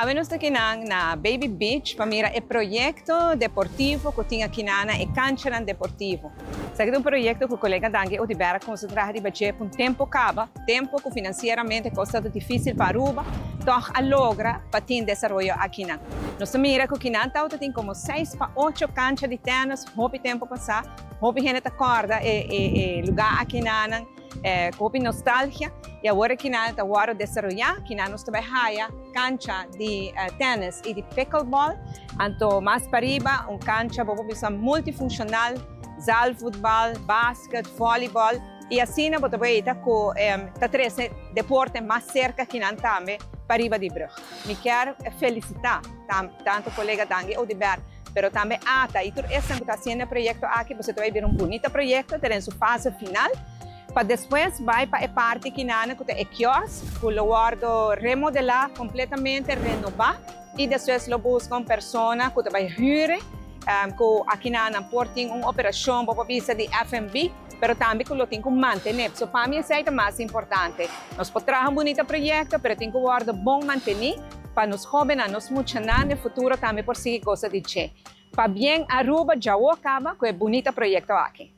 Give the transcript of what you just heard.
Awe nos ta akinan na Baby Beach pa mira e proyecto deportivo cu tin akinan na e canchanan deportivo. Esaki ta un proyecto cu colega Dangui Oduber a concentra riba dje pa un tempo caba, tempo cu financieramente cos ta dificil pa Aruba, toch a logra pa tin desaroyo akinan. Nos ta mira cu kinan tawata tin como seis pa ocho cancha di tennis hopi tempo pasa, hopi hende ta corda e e lugar akinanan. Ku hopi nostalgia i awor kinan ta wòrdu desaroyá, kinan nos ta bai haya kancha di tènis i di pickleball, anto mas pariba un kancha bo por bisa multifunshonal, zaalvoetbal, basket, volleyball i asina bo ta por eta ku ta trese deporte mas serka kinan tambe pariba di brug. Mi kier felisitá tantu kolega Dangui Oduber pero tambe ata y tur esnan cu ta haciendo e proyecto aki pasobra ta bay bira un bunita proyecto ta den su fase final pa despues bay pa e parti kinana cu ta e kiosk cu lo wordo remodela completamente renoba y despues lo busca un persona cu ta bay huur cu akinana por tin un operacion bo por bisa di F&B pero tambe cu lo tin cu mantene so pa mi esey ta mas importante nos por traha un bunita proyecto pero tin cu wordo bon manteni. Pa nos hóbennan, nos muchanan den futuro tambe por sigui gosa di dje. Pabien Aruba djawo kaba ku e bunita proyekto aki.